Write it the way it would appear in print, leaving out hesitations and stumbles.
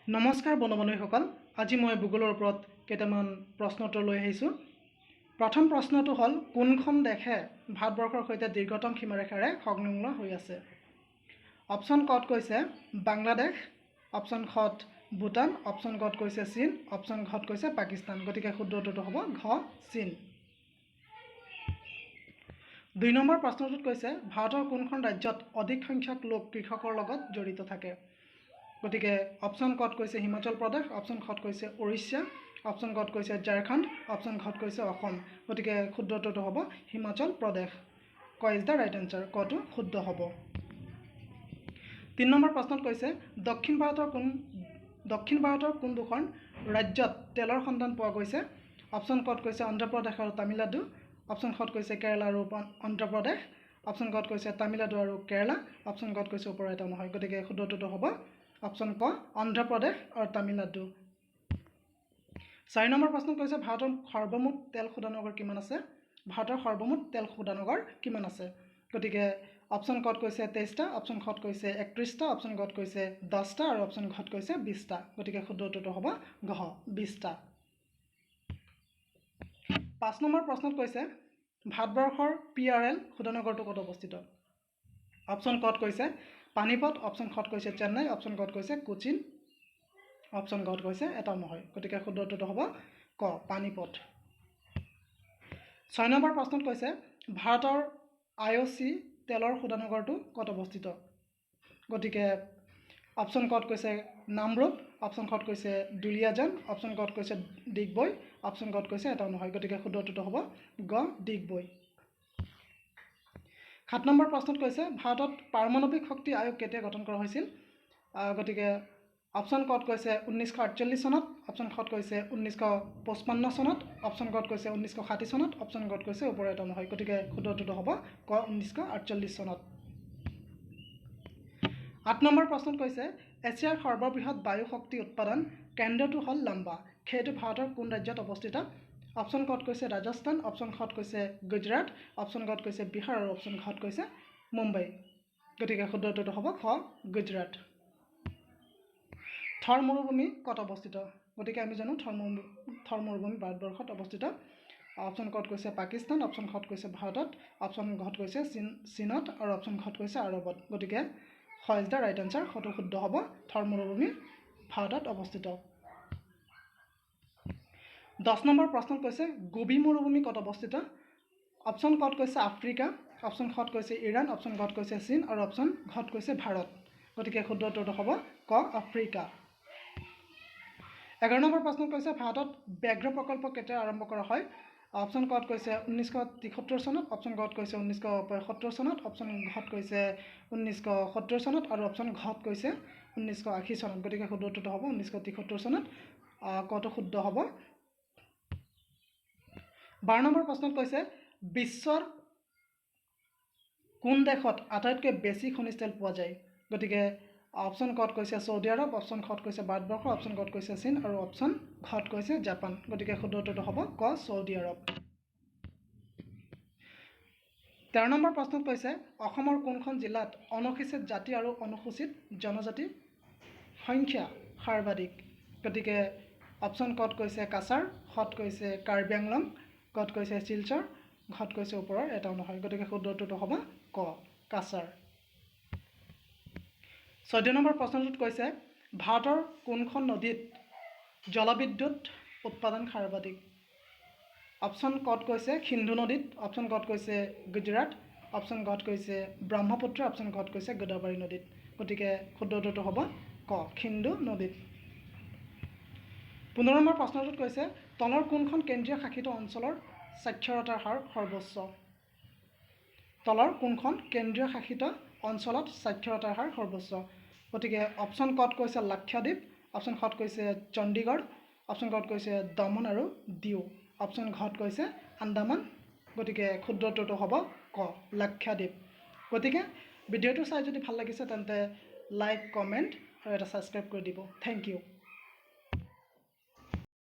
নমস্কাৰ বন্ধু বান্ধৱীসকল, আজি মই ভূগোলৰ ওপৰত কেইটামান প্ৰশ্ন উত্তৰ লৈ আহিছোঁ। প্ৰথম প্ৰশ্নটো হ'ল, কোনখন দেশে ভাৰতবৰ্ষৰ সৈতে দীৰ্ঘতম সীমাৰেখাৰে সংলগ্ন হৈ আছে? অপশ্যন কত কৈছে বাংলাদেশ, অপশ্যন খত ভূটান, অপশ্যন গত কৈছে চীন, অপশ্যন ঘত কৈছে পাকিস্তান। গতিকে শুদ্ধ উত্তৰটো হ'ব ঘ, চীন। দুই নম্বৰ প্ৰশ্নটোত কৈছে, ভাৰতৰ কোনখন ৰাজ্যত অধিক সংখ্যক লোক কৃষকৰ লগত জড়িত থাকে? গতিকে অপশ্যন কত কৈছে হিমাচল প্ৰদেশ, অপশ্যন খত কৈছে উৰিষ্যা, অপশ্যন গত কৈছে ঝাৰখণ্ড, অপশ্যন ঘত কৈছে অসম। গতিকে শুদ্ধ উত্তৰটো হ'ব হিমাচল প্ৰদেশ। ক is the right answer, কটো শুদ্ধ হ'ব। তিনি নম্বৰ প্ৰশ্নত কৈছে, দক্ষিণ ভাৰতৰ কোন দুখন ৰাজ্যত তেলৰ সন্ধান পোৱা গৈছে? অপশ্যন কত কৈছে অন্ধ্ৰপ্ৰদেশ আৰু তামিলনাডু, অপশ্যন খত কৈছে কেৰালা আৰু অন্ধ্ৰপ্ৰদেশ, অপশ্যন গত কৈছে তামিলনাডু আৰু কেৰালা, অপশ্যন গত কৈছে ওপৰৰ এটা নহয়। গতিকে শুদ্ধ উত্তৰটো হ'ব অপশ্যন ক, অন্ধ্ৰপ্ৰদেশ আৰু তামিলনাডু। চাৰি নম্বৰ প্ৰশ্ন কৈছে, ভাৰতৰ সৰ্বমুঠ তেল শোধনাগাৰ কিমান আছে? ভাৰতৰ সৰ্বমুঠ তেল শোধনাগাৰ কিমান আছে? গতিকে অপশ্যন কত কৈছে 23টা, অপশ্যন খত কৈছে 31টা, অপশ্যন গত কৈছে 10টা আৰু অপশ্যন ঘত কৈছে 20টা। গতিকে শুদ্ধ উত্তৰটো হ'ব ঘ, 20টা। পাঁচ নম্বৰ প্ৰশ্নত কৈছে, ভাৰতবৰ্ষৰ পিআৰএল শোধনাগাৰটো ক'ত অৱস্থিত? অপশ্যন কত কৈছে পানীপথ, অপশ্যন খত কৈছে চেন্নাই, অপশ্যন গত কৈছে কোচিন, অপশ্যন গত কৈছে এটাও নহয়। গতিকে শুদ্ধ উত্তৰটো হ'ব ক, পানীপথ। ছয় নম্বৰ প্ৰশ্নত কৈছে, ভাৰতৰ আইঅ'চি তেলৰ শোধনাগাৰটো ক'ত অৱস্থিত? গতিকে অপশ্যন কত কৈছে নামৰূপ, অপশ্যন খত কৈছে দুলীয়াজান, অপশ্যন গত কৈছে ডিগবৈ, অপশ্যন গত কৈছে এটাও নহয়। গতিকে শুদ্ধ উত্তৰটো হ'ব গ, ডিগবৈ। সাত নম্বৰ প্ৰশ্নত কৈছে, ভাৰতত পাৰমাণৱিক শক্তি আয়োগ কেতিয়া গঠন কৰা হৈছিল? গতিকে অপশ্যন কত কৈছে 1948 চনত, অপশ্যন খত কৈছে 1955 চনত, অপশ্যন গত কৈছে 1960 চনত, অপশ্যন গত কৈছে ওপৰৰ এটা নহয়। গতিকে শুদ্ধ উত্তৰটো হ'ব ক, 1948 চনত। আঠ নম্বৰ প্ৰশ্নত কৈছে, এছিয়াৰ সৰ্ববৃহৎ বায়ু শক্তি উৎপাদন কেন্দ্ৰটো হ'ল লাম্বা, সেইটো ভাৰতৰ কোন ৰাজ্যত অৱস্থিত? অপশ্যন কত কৈছে ৰাজস্থান, অপশ্যন খত কৈছে গুজৰাট, অপশ্যন গত কৈছে বিহাৰ আৰু অপশ্যন ঘত কৈছে মুম্বাই। গতিকে শুদ্ধ উত্তৰটো হ'ব খ, গুজৰাট। থৰ মৰুভূমি ক'ত অৱস্থিত? গতিকে আমি জানো থৰ মৰুভূমি ভাৰতবৰ্ষত অৱস্থিত। অপশ্যন কত কৈছে পাকিস্তান, অপশ্যন খত কৈছে ভাৰতত, অপশ্যন ঘত কৈছে চীনত আৰু অপশ্যন ঘত কৈছে আৰৱত। গতিকে খ is the right answer, খটো শুদ্ধ হ'ব। থৰ মৰুভূমি ভাৰতত অৱস্থিত। 10 নম্বৰ প্ৰশ্নত কৈছে, গোবি মৰুভূমি ক'ত অৱস্থিত? অপশ্যন কত কৈছে আফ্ৰিকা, অপশ্যন খত কৈছে ইৰাণ, অপশ্যন গত কৈছে চীন আৰু অপশ্যন ঘত কৈছে ভাৰত। গতিকে শুদ্ধ উত্তৰটো হ'ব ক, আফ্ৰিকা। 11 নম্বৰ প্ৰশ্নত কৈছে, ভাৰতত ব্যাঘ্ৰ প্ৰকল্প কেতিয়া আৰম্ভ কৰা হয়? অপশ্যন কত কৈছে 1973 চনত, অপশ্যন গত কৈছে 1975 চনত, অপশ্যন ঘত কৈছে 1970 চনত আৰু অপশ্যন ঘত কৈছে 1980 চনত। গতিকে শুদ্ধ উত্তৰটো হ'ব 1973 চনত, কটো শুদ্ধ হ'ব। 12 নম্বৰ প্ৰশ্নত কৈছে, বিশ্বৰ কোন দেশত আটাইতকৈ বেছি খনিজ তেল পোৱা যায়? গতিকে অপশ্যন কত কৈছে চৌদি আৰৱ, অপশ্যন খত কৈছে ভাৰতবৰ্ষ, অপশ্যন গত কৈছে চীন আৰু অপশ্যন ঘত কৈছে জাপান। গতিকে শুদ্ধ উত্তৰটো হ'ব ক, চৌদি আৰৱ। 13 নম্বৰ প্ৰশ্নত কৈছে, অসমৰ কোনখন জিলাত অনুসূচীত জাতি আৰু অনুসূচীত জনজাতি সংখ্যা সৰ্বাধিক? গতিকে অপশ্যন কত কৈছে কাছাৰ, খত কৈছে কাৰ্বি আংলং, গত কৈছে শিলচৰ, ঘত কৈছে ওপৰৰ এটাও নহয়। গতিকে শুদ্ধ উত্তৰটো হ'ব ক, কাছাৰ। 14 নম্বৰ প্ৰশ্নটোত কৈছে, ভাৰতৰ কোনখন নদীত জলবিদ্যুৎ উৎপাদন সৰ্বাধিক? অপশ্যন কত কৈছে সিন্ধু নদীত, অপশ্যন গত কৈছে গুজৰাট, অপশ্যন ঘত কৈছে ব্ৰহ্মপুত্ৰ, অপশ্যন ঘত কৈছে গোদাবৰী নদীত। গতিকে শুদ্ধ উত্তৰটো হ'ব ক, সিন্ধু নদীত। 15 নম্বৰ প্ৰশ্নটোত কৈছে, তলৰ কোনখন কেন্দ্ৰীয় শাসিত অঞ্চলৰ সাক্ষৰতাৰ হাৰ সৰ্বোচ্চ? তলৰ কোনখন কেন্দ্ৰীয় শাসিত অঞ্চলত সাক্ষৰতাৰ হাৰ সৰ্বোচ্চ? গতিকে অপশ্যন কত কৈছে লাক্ষাদ্বীপ, অপশ্যন খত কৈছে চণ্ডীগড়, অপশ্যন গত কৈছে দমন আৰু দিউ, অপশ্যন ঘত কৈছে আন্দামান। গতিকে শুদ্ধ উত্তৰটো হ'ব ক, লাক্ষাদ্বীপ। গতিকে ভিডিঅ'টো চাই যদি ভাল লাগিছে, তেন্তে লাইক, কমেণ্ট আৰু এটা ছাবস্ক্ৰাইব কৰি দিব। Thank U.